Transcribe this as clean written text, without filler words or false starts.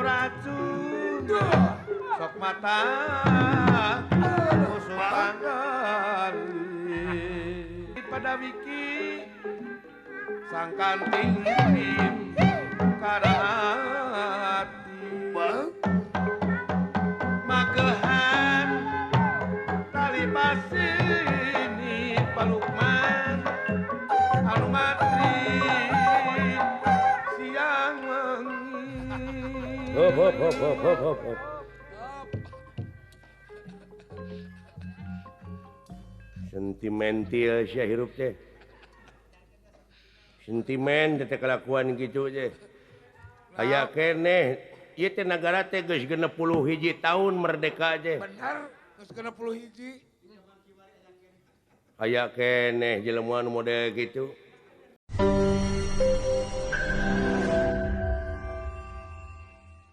Racun sok mata musuh pada wiki sangkan tinggi karati magehan tali pasini palukman anu matri siang wengi. Hop hop hop hop hop hop. Sentimental sia hirup teh. Sentimen teh kelakuan gitu teh. Aya keneh ieu teh nagara teh geus 61 tahun merdeka teh. Bener, geus 61. Aya keneh jelema nu model gitu.